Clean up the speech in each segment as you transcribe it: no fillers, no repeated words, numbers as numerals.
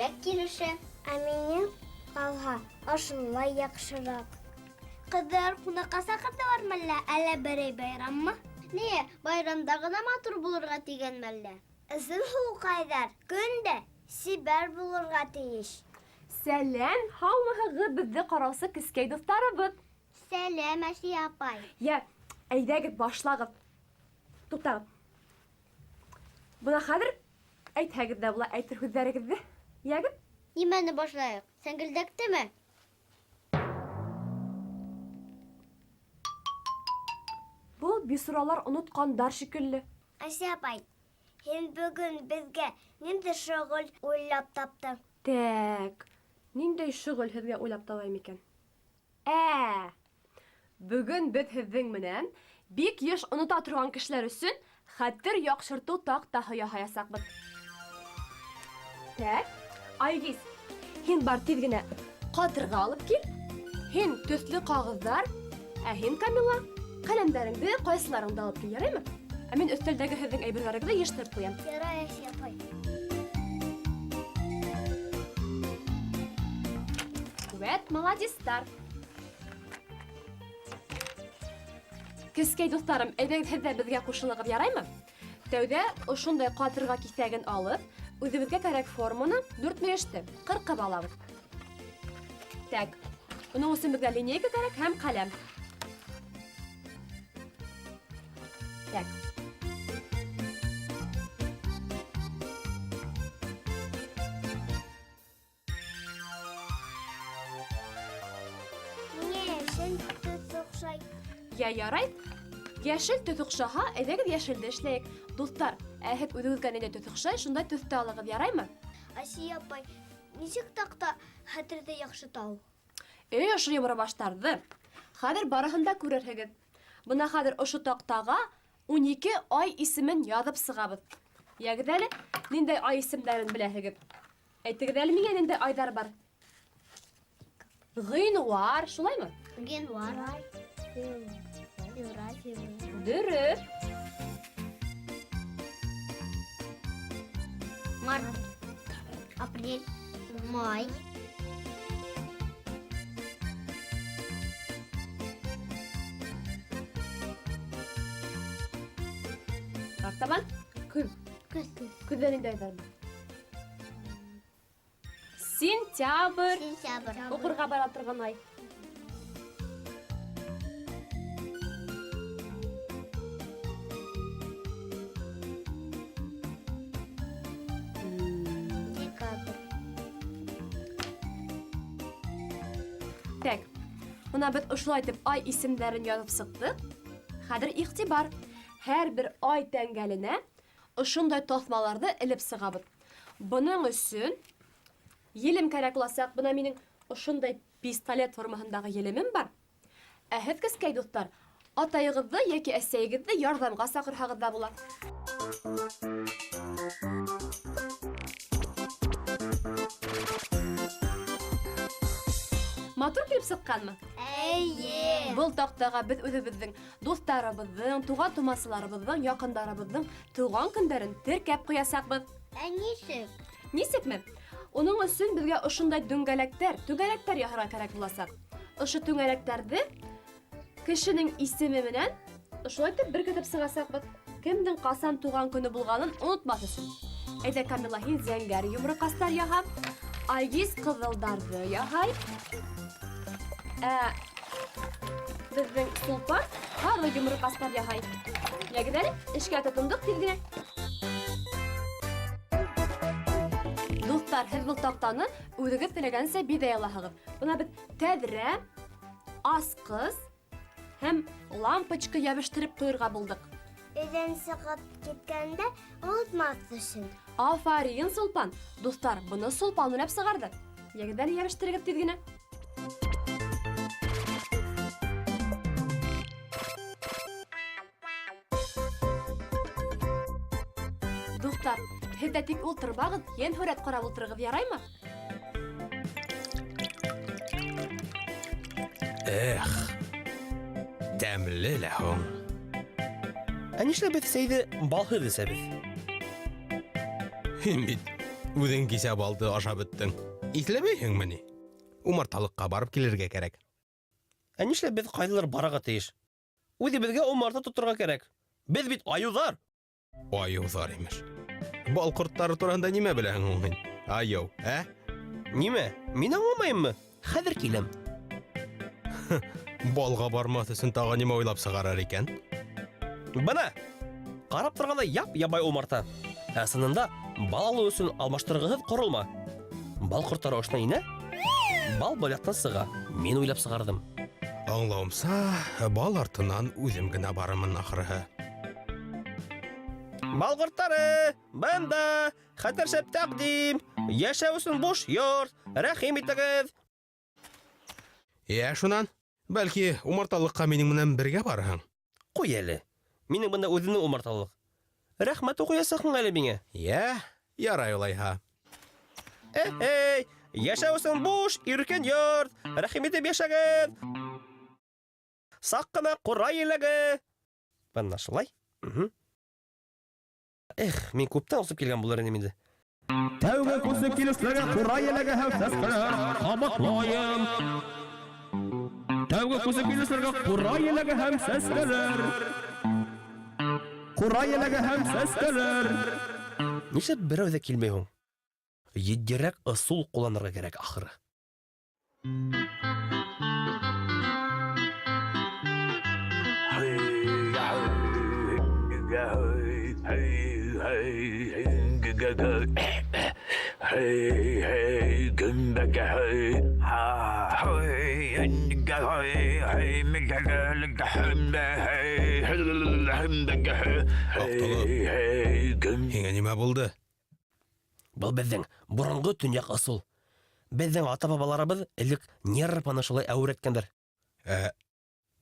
күберәк килешә. Ә миңә ҡалһа, ошолай яҡшыраҡ. Ҡыҙҙар ҡунаҡҡа саҡырҙылар мәллә, әллә берәй байраммы? Ни, байрамда ғына матур булырға тигән мәллә? Ысын һылыуҡайҙар көн дә сибәр булырға тейеш. Сәләм, һаумыһығыҙ, беҙҙе ҡараусы кескәй дуҫтарыбыҙ! Сәләм, Әлфиә апай! Йә, әйҙәгеҙ, башлағыҙ. Туҡтағыҙ. Бына хәҙер әйтһәгеҙ ҙә була әйтер һүҙҙәрегеҙҙе. Йәгеҙ. Нимәне башлайыҡ? Сәңгелдәктеме? Был бисуралар онотҡандар шикелле. Асия апай, һин бөгөн беҙгә ниндәй шөғөл уйлап таптың? Тәк, ниндәй шөғөл һеҙгә уйлап табайым икән? Ә! Бөгөн беҙ һеҙҙең менән бик йыш онота торған кешеләр өсөн хәтер яҡшыртыу тактаһы яһаясаҡбыҙ. Тәк, Айгиз, һин бар тиҙ генә ҡатырға алып кил. Һин төҫлө ҡағыҙҙар, ә һин, Камила, ҡәләмдәреңде, ҡайсыларыңды алып кил, яраймы? Ә мин өҫтәлдәге һеҙҙең әйберҙәрегеҙҙе йыйыштырып ҡуям. Ярай, Әсия апай. Вәт, молодецтар. Кескәй дуҫтарым, әйҙәгеҙ һеҙ дә беҙгә ҡушылығыҙ, яраймы? Тәүҙә ошондай ҡатырға киҫәген алып, үҙебеҙгә кәрәк форманы дүртмөйөштө ҡырҡып алабыҙ. Так, уның өсөн беҙгә линейка кәрәк һәм ҡәләм. Так. Миңә йәшел төҫ оҡшай. Йә, ярай. Йәшел төҫ оҡшаһа, әйҙәгеҙ йәшелде эшләйек. Дуҫтар, ә һеҙ үҙегеҙгә ниндәй төҫ оҡшай, шундай төҫтө алығыҙ, яраймы? Асия апай, нисек таҡта хәтерҙе яҡшырта ул? Эй, ошо йомро баштарҙы. Хәҙер барыһын да күрерһегеҙ. Бына хәҙер ошо таҡтаға 12 ай исемен яҙып сығабыҙ. Йәгеҙ әле, ниндәй ай исемдәрен беләһегеҙ? Әйтегеҙ әле миңә, ниндәй айҙар бар? Ғинуар, шулаймы? Ғинуар. Февраль. Дөрөҫ. Март. Апрель. Май. Артабан көҙ. Көҙ. Көҙҙә ниндәй айҙар бар? Сентябрь. Сентябрь. Уҡырға бара торған ай. Декабрь. Так, бына беҙ ошолай итеп ай исемдәрен яҙып сыҡтыҡ. Хәҙер иғтибар. Һәр бер ай тәңгәленә ошондай таҫмаларҙы элеп сығабыҙ. Бының өсөн елем кәрәк буласаҡ. Бына минең ошондай пистолет формаһындағы елемем бар. Ә һеҙ, кескәй дуҫтар, атайығыҙҙы йәки әсәйегеҙҙе ярҙамға саҡырһағыҙ ҙа була. Матур килеп сыҡҡанмы? Эйе. Был таҡтаға беҙ үҙебеҙҙең дуҫтарыбыҙҙың, туған-тумасыларыбыҙҙың, яҡындарыбыҙҙың тыуған көндәрен теркәп ҡуясаҡбыҙ. Ә нисек? Нисекме? Уның өсөн беҙгә ошондай дүңгәләктәр, түңәрәктәр яһарға кәрәк буласаҡ. Ошо түңәрәктәрҙе кешенең исеме менән ошолай итеп беркетеп сығасаҡбыҙ. Кемдең ҡасан тыуған көнө булғанын онотмаҫ өсөн. Әйҙә, Камила, һин зәңгәр йомроҡастар яһа, Айгиз ҡыҙылдарҙы яһай. Ә беҙҙең Сулпан һары йомроҡастар яһай. Йәгеҙ әле, эшкә тотондоҡ тиҙ генә. Дуҫтар, һеҙ был таҡтаны үҙегеҙ теләгәнсә биҙәй алаһығыҙ. Бына беҙ тәҙрә, асҡыс һәм лампочка йәбештереп ҡуйырға булдыҡ. Өйҙән сығып киткәндә онотмаҫ өсөн. Афарин, Сулпан! Дуҫтар, быны Сулпан уйлап сығарҙы. Йәгеҙ әле, йәбештерегеҙ тиҙ генә. Дуҫтар, һеҙ ҙә тик ултырмағыҙ, йәнһүрәт ҡарап ултырығыҙ, яраймы? Эх, тәмле лә һуң. Ә нишләп беҙ сәйҙе балһыҙ эсәбеҙ? Һин бит Үҙең кисә балды ашап бөттөң. Иҫләмәйһеңме ни? Умарталыҡҡа барып килергә кәрәк. Ә нишләп беҙ ҡайҙалыр барырға тейеш? Үҙебеҙгә умарта тоторға кәрәк. Беҙ бит айыуҙар. Айыуҙар имеш. Бал ҡорттары тураһында нимә беләһең һуң һин? Айыу, ә? Нимә? Мин аңламайыммы? Хәҙер киләм. Балға бармаҫ өсөн тағы нимә уйлап сығарыр икән? Бына, ҡарап торғанда яп-ябай умарта. Ә сынында бал алыу өсөн алмаштырғыһыҙ ҡоролма. Бал ҡорттары ошонан инә, бал был яҡтан сыға. Мин уйлап сығарҙым. Аңлауымса, бал артынан үҙем генә барырмын ахырыһы. Бал ҡорттары, бында, хәтәр шәп тәҡдим. Йәшәү өсөн буш йорт, рәхим итегеҙ. Йә, шунан, бәлки умарталыҡҡа минең менән бергә барырһың? Ҡуй әле. Минең бында үҙемдең умарталыҡ. Рәхмәт уҡыясаҡһың әле миңә. Йә, ярай улайһа. Эй, йәшәү өсөн буш, иркен йорт. Рәхим итеп йәшәгеҙ. Саҡ ҡына ҡурай еләге. Бына шулай. Эх, мин күптән осоп килгән булыр инем инде. Тәүге күсеп килеүселәргә ҡурай еләге һәм сәскәләр ҡабатлайым. Тәүге күсеп килеүселәргә ҡурай еләге һәм сәскәләр. Ҡурай еләге һәм сәскәләр. Нишләп берәү ҙә килмәй һуң? Етдирәк ысул ҡулланырға кәрәк ахыры. Аҡтолоп, һиңә нимә булды? Был беҙҙең боронғо төньяҡ ысул. Беҙҙең ата-бабаларыбыҙ элек нерпаны шулай әүрәткәндәр. Ә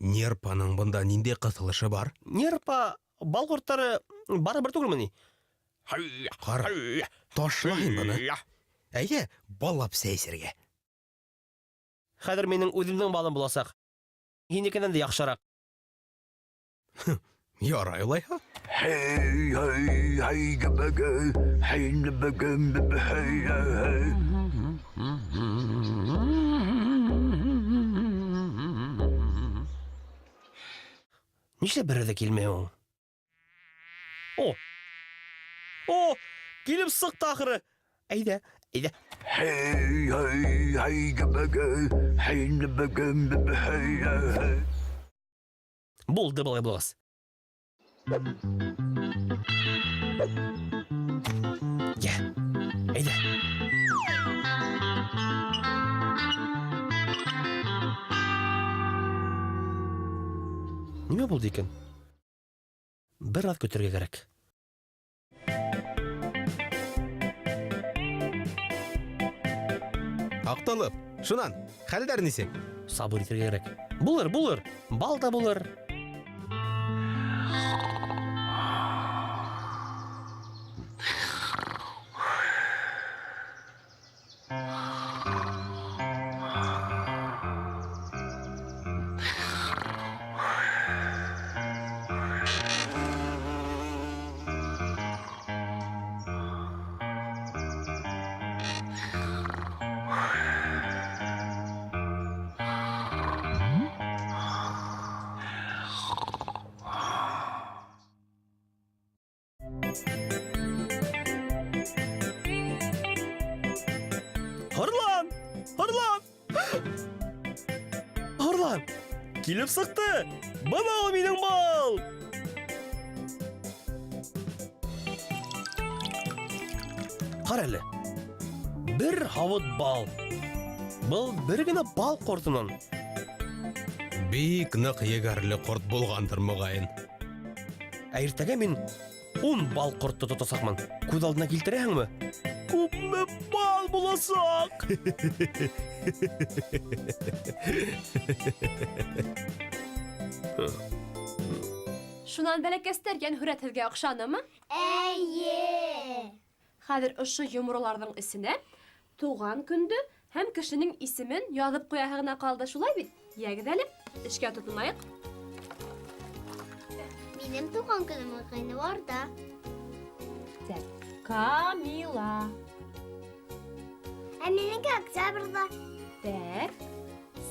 нерпаның бында ниндәй ҡыҫылышы бар? Нерпа бал ҡорттары барыбер түгелме ни? Ҡара, ташла һин быны. Әйҙә, баллап сәй эсергә. Хәҙер минең үҙемдең балым буласаҡ. Һинекенән дә яҡшыраҡ. Ярай улайһа. Нишләп берәү ҙә килмәй һуң? О! О! Килеп сыҡты ахыры. Әйҙә, әйҙә. Булды былай булғас. Йә, әйҙә. Нимә булды икән? Бер аҙ көтөргә кәрәк. Аҡтолоп, шунан, хәлдәр нисек? Сабыр итергә кәрәк. Булыр, булыр. Бал да булыр. Һырлан! Һырлан! Һырлан! Килеп сыҡты! Бына ул минең бал! Ҡара әле. Бер һауыт бал. Был бер генә бал ҡортонан. Бик ныҡ егәрле ҡорт булғандыр, моғайын. Ә иртәгә мин 10 бал ҡортто тотасаҡмын. Күҙ алдына килтерәһеңме? Күпме бал буласаҡ! Шунан бәләкәстәр йәнһүрәт һеҙгә оҡшанымы? Эйе. Хәҙер ошо йомроларҙың эсенә туған көндө һәм кешенең исемен яҙып ҡуяһы ғына ҡалды, шулай бит? Йәгеҙ әле, эшкә тотонайыҡ. Минең туған көнөм ғинуарҙа. Камила. Ә минеке октябрҙә. Так.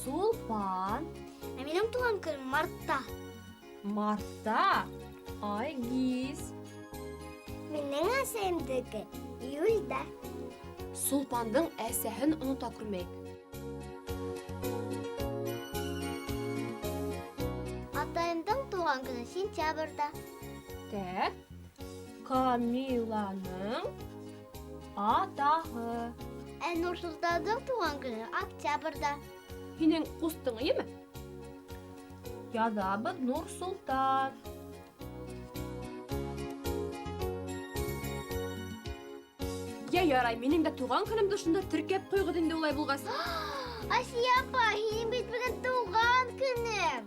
Сулпан. Ә минең тыуған көнөм мартта. Мартта. Айгиз. Минең әсәйемдеке июлдә. Сулпандың әсәһен онота күрмәйек. Атайымдың тыуған көнө сентябрҙә. Так. Камиланың атаһы. Ә Нурсолтандың тыуған көнө октябрҙә. Һинең ҡустың, эйеме? Яҙабыҙ Нурсолтан. Йә, ярай, минең дә тыуған көнөмдө шунда теркәп ҡуйығыҙ инде улай булғас. Асия апа, һинең бит бөгөн тыуған көнөң.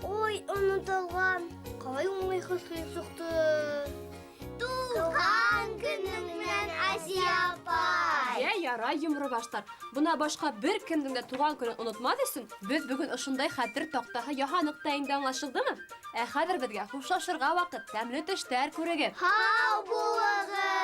Ой, онотолған. Ҡалай уңайһыҙ килеп сыҡты. Тыуған көнөң менән, Асия апай. Йә, ярай, йомро баштар. Бына башҡа бер кемдең дә тыуған көнөн онотмаҫ өсөн беҙ бөгөн ошондай хәтер таҡтаһы яһаныҡ та инде, аңлашылдымы? Ә хәҙер беҙгә хушлашырға ваҡыт. Тәмле төштәр күрегеҙ. Һау булығыҙ.